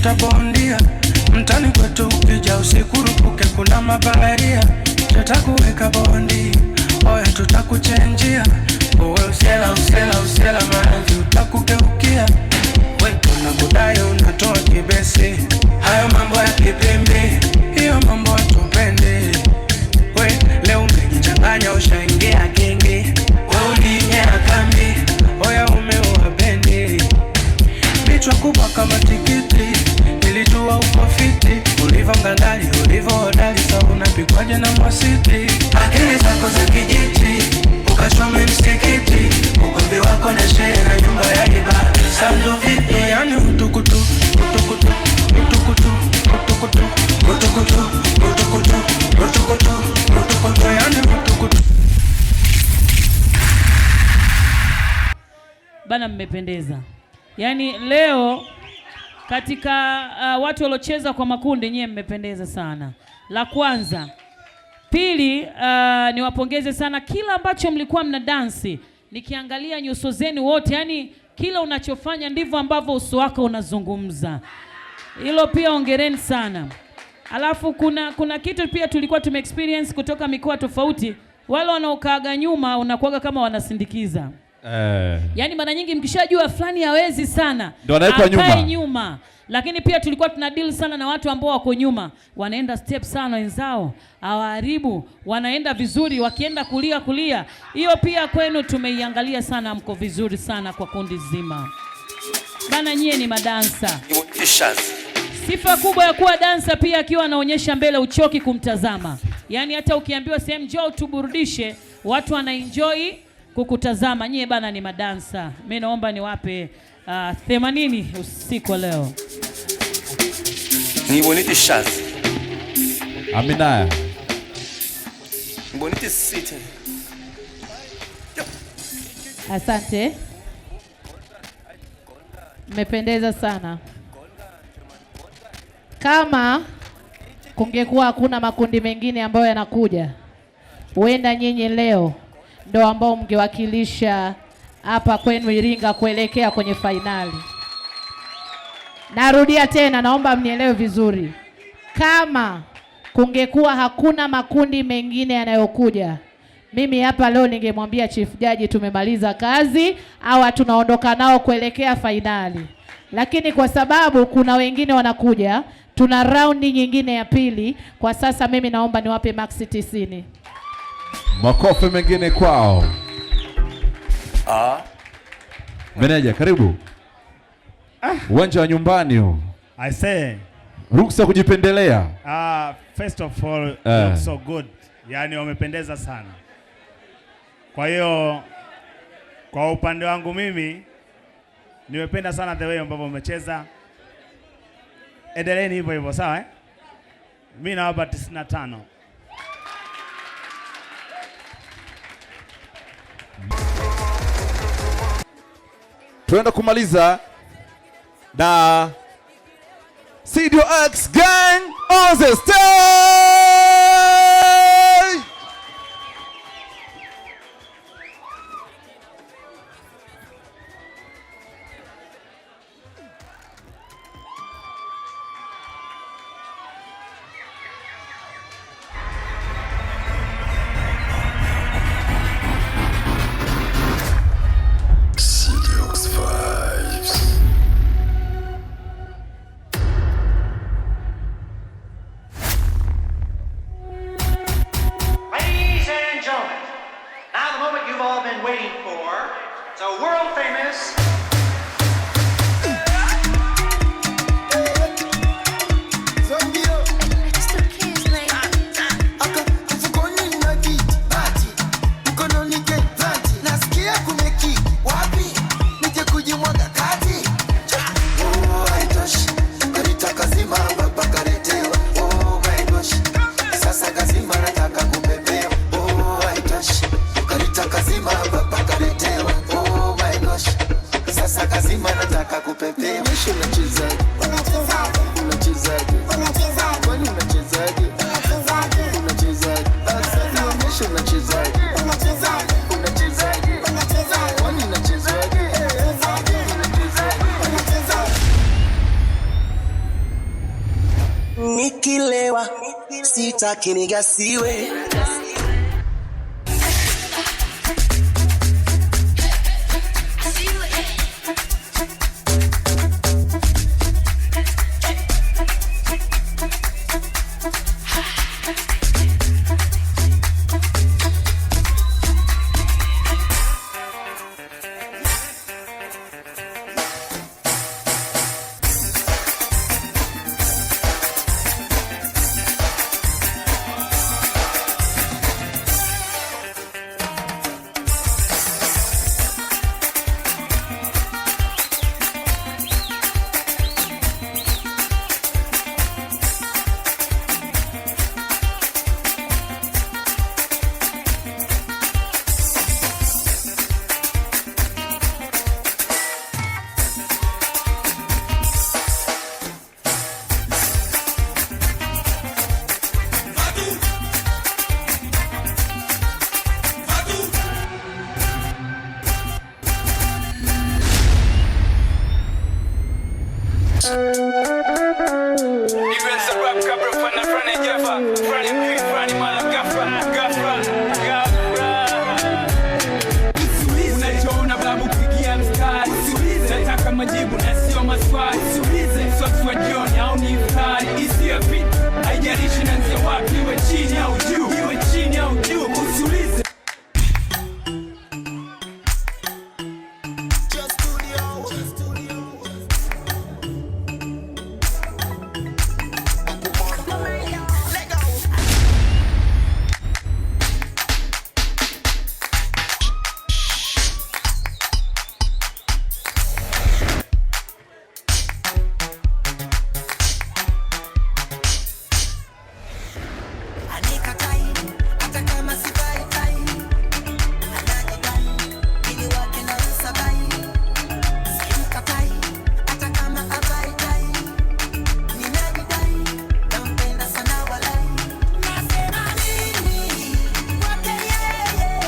Tutabondia mtani kwetu, ukija usikurupuke, kuna mabaharia. Tutakuweka bondi, oya tutakuchenjia. Uwe usela usela usela, maradhi utakugeukia. We unakudai unatoa kibesi, hayo mambo ya kipimbi, hiyo mambo hatupendi. We leo umejichanganya, ushaingia kingi, we uliingia kambi, oya umeua bendi. Kichwa kubwa kama tikiti, nilijua uko fiti, ulivo ngangari, ulivo hodari, sa unapigwaje na mwasiti? Akili zako za kijiti, ukachome msikiti, ugomvi wako na shehe na nyumba ya ibada. Sando vipi? Yani utukutu, utukutu, utukutu, utukutu, utukutu, utukutu, utukutu, utukutu, yani utukutu. Bana, mmependeza. Yaani leo katika watu waliocheza kwa makundi nyie mmependeza sana. La kwanza. Pili, niwapongeze sana kila ambacho mlikuwa mna dansi. Nikiangalia nyuso zenu wote, yani kila unachofanya ndivyo ambavyo uso wako unazungumza. Hilo pia hongereni sana. Alafu kuna kitu pia tulikuwa tume experience kutoka mikoa tofauti, wale wanaokaaga nyuma unakuwaga kama wanasindikiza. Yaani mara nyingi mkishajua fulani hawezi sana, Ndio anawekwa akae nyuma. Nyuma. Lakini pia tulikuwa tuna deal sana na watu ambao wako nyuma, wanaenda step sana wenzao, hawaharibu, wanaenda vizuri, wakienda kulia kulia. Hiyo pia kwenu tumeiangalia sana, mko vizuri sana kwa kundi zima. Bana, nyie ni madansa. Sifa kubwa ya kuwa dansa pia akiwa anaonyesha mbele, uchoki kumtazama. Yaani hata ukiambiwa sehemu njoo tuburudishe, watu wanaenjoy kukutazama. Nyie bana ni madansa. Mimi naomba niwape 80 usiku wa leo. Ngibonile ishazi. Aminaya. Ngibonile isithe. Asante, mmependeza sana. Kama kungekuwa hakuna makundi mengine ambayo yanakuja, huenda nyinyi leo ndo ambao mngewakilisha hapa kwenu Iringa kuelekea kwenye fainali. Narudia tena, naomba mnielewe vizuri. Kama kungekuwa hakuna makundi mengine yanayokuja, mimi hapa leo ningemwambia Chief Jaji tumemaliza kazi au tunaondoka nao kuelekea fainali, lakini kwa sababu kuna wengine wanakuja, tuna raundi nyingine ya pili. Kwa sasa mimi naomba niwape max 90. Makofi mengine kwao. Ah. Meneja, karibu. Uwanja wa nyumbani huu. I say, Ruksa kujipendelea. First of all, look so good. Yani wamependeza sana. Kwa hiyo kwa upande wangu mimi nimependa sana the way ambavyo wamecheza. Endeleeni hivyo hivyo, sawa eh? Mimi nawapa 95. Tunaenda kumaliza na CDX Gang on the stage. Ladies and gentlemen, now the moment you've all been waiting for, the world famous Mfukoni nina kiti bati, mkononi keti, nasikia kumekiki wapi, nije kujimwaga kati. Oh, haitoshi, kanita kazima baba kaletewa. Oh my gosh, sasa kazima nataka kupepewa. Oh, haitoshi, kanita kazima baba kaletewa. Oh my gosh, Sitaki nigasiwe. Unachoona babu, pigia mstari. Nataka majibu na sio maswali. Sio jioni au ni iftari isiyopita, haijalishi nanzia wapi, iwe chini au juu, iwe chini au juu, usiulize. Anikatai, hata kama sivai tai. Anajidai, ili wake na msabai. Simkatai, hata kama avai tai. Ninajidai, nampenda sana walai. Nasema mimi, kwake yeye,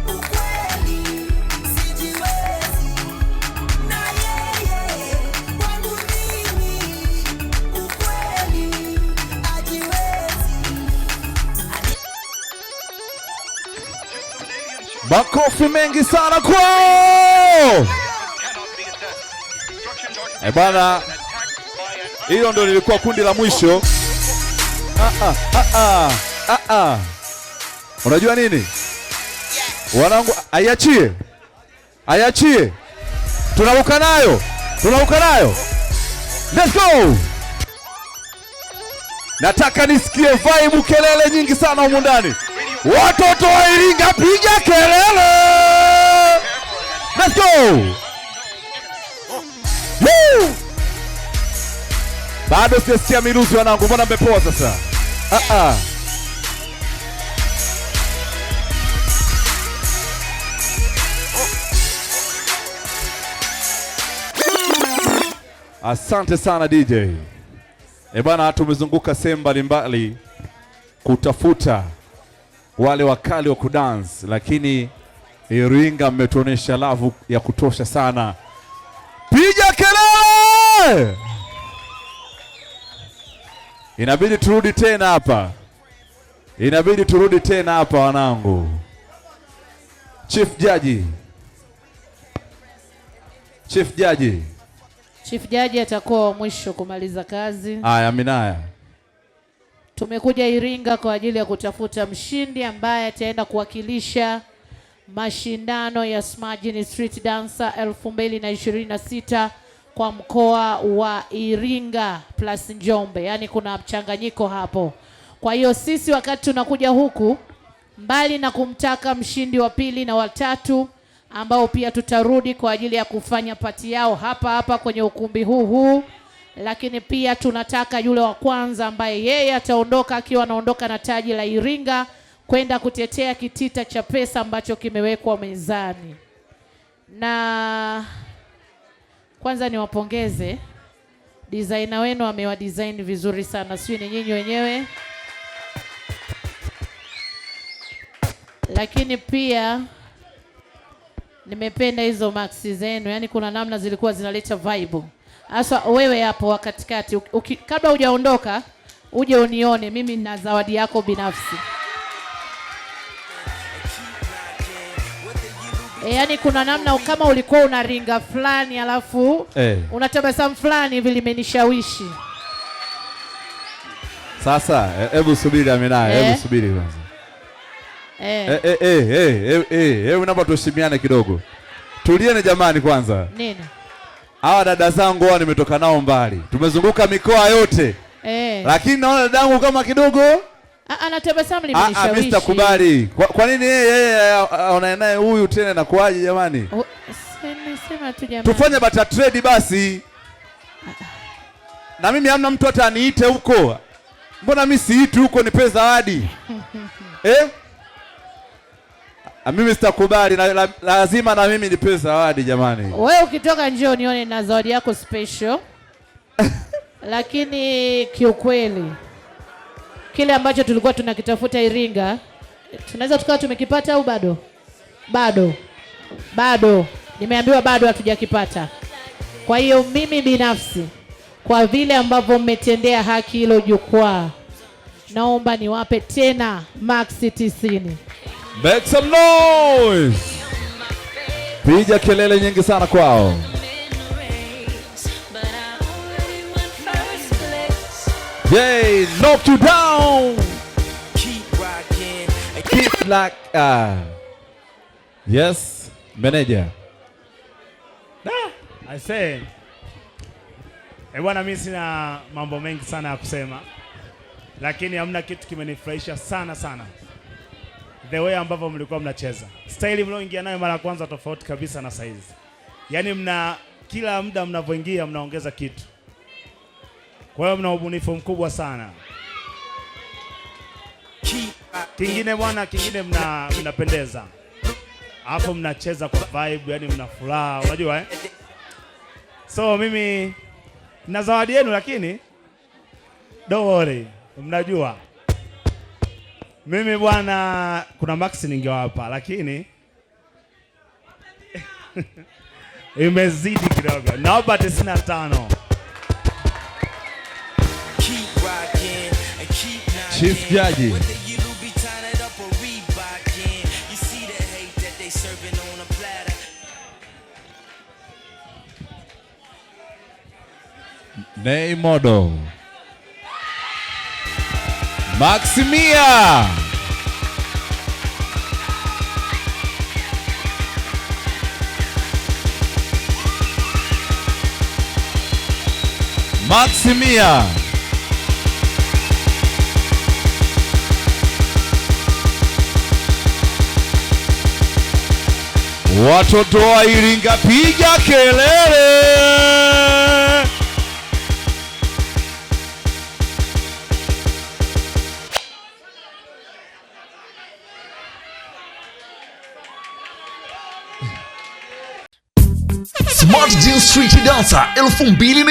ukweli, sijiwezi. Na yeye, kwangu mimi, ukweli, ajiwezi. Makofi mengi sana kwao. Eh bana, hilo ndo lilikuwa kundi la mwisho. Ah, ah, ah, ah, ah, ah. Unajua nini wanangu, aiachie, aiachie, tunaruka nayo, tunaruka nayo. Let's go! Nataka nisikie vibe, kelele nyingi sana humu ndani. Watoto wa Iringa, piga kelele! Let's go! Woo! Bado sijasikia miruzi wanangu, mbona mmepoa sasa? Ah, ah. Asante sana DJ. Eh bana, tumezunguka sehemu mbalimbali kutafuta wale wakali wa kudance, lakini Iringa mmetuonesha love ya kutosha sana. Piga kelele! Inabidi turudi tena hapa, inabidi turudi tena hapa wanangu. Chief Jaji, Chief Jaji. Chief Jaji atakuwa wa mwisho kumaliza kazi. Aya, Minaya. Tumekuja Iringa kwa ajili ya kutafuta mshindi ambaye ataenda kuwakilisha mashindano ya Smajini Street Dancer 2026 kwa mkoa wa Iringa plus Njombe. Yaani kuna mchanganyiko hapo. Kwa hiyo sisi wakati tunakuja huku, mbali na kumtaka mshindi wa pili na watatu ambao pia tutarudi kwa ajili ya kufanya pati yao hapa hapa kwenye ukumbi huu huu, lakini pia tunataka yule wa kwanza ambaye yeye ataondoka akiwa anaondoka na taji la Iringa kwenda kutetea kitita cha pesa ambacho kimewekwa mezani. Na kwanza niwapongeze designer wenu, amewa design vizuri sana, sio ni nyinyi wenyewe. Lakini pia nimependa hizo maxi zenu, yani kuna namna zilikuwa zinaleta vibe. Hasa wewe hapo wa katikati, kabla hujaondoka Uje unione mimi na zawadi yako binafsi. Yaani kuna namna kama ulikuwa unaringa fulani alafu unatabasamu fulani hivi limenishawishi. Sasa hebu subiri Amina, hebu subiri kwanza. Hebu naomba tuheshimiane kidogo. Tulieni jamani kwanza. Nini? Hawa dada zangu hawa nimetoka nao mbali. Tumezunguka mikoa yote. Lakini naona dadangu kama kidogo Anatabasamu limenishawishi. Mimi sitakubali. Kwa nini yeye aonaye naye huyu tena inakuaje jamani? Sema tu jamani. Tufanye barter trade basi. Na mimi hamna mtu hata aniite huko. Mbona mimi siiti huko nipe zawadi? Mimi sitakubali, lazima na mimi nipe zawadi jamani. Wewe ukitoka njoo nione na zawadi yako special. Lakini kiukweli kile ambacho tulikuwa tunakitafuta Iringa, tunaweza tukawa tumekipata au bado? Bado. Bado. Nimeambiwa bado hatujakipata. Kwa hiyo mimi binafsi, kwa vile ambavyo mmetendea haki hilo jukwaa, naomba niwape tena max 90. Make some noise. Piga kelele nyingi sana kwao. Yay, knock you down. Keep rocking. Keep like, yes, manager. I say, bwana, mimi sina mambo mengi sana ya kusema, lakini hamna kitu kimenifurahisha sana sana the way ambavyo mlikuwa mnacheza. Style mlioingia nayo mara ya kwanza tofauti kabisa na saizi. Yaani mna kila muda mnavoingia mnaongeza kitu. Kwa hiyo mna ubunifu mkubwa sana. Kingine bwana, kingine mnapendeza. Alafu mnacheza kwa vibe, yani mna furaha, unajua? So mimi na zawadi yenu, lakini don't worry, mnajua. Mimi bwana, kuna max ningewapa, lakini imezidi kidogo. Naomba 95. Chief Jaji. Nay Model. Maximia. Maximia. Watoto wa Iringa piga kelele. Smart Jeans Street Dancer 2000.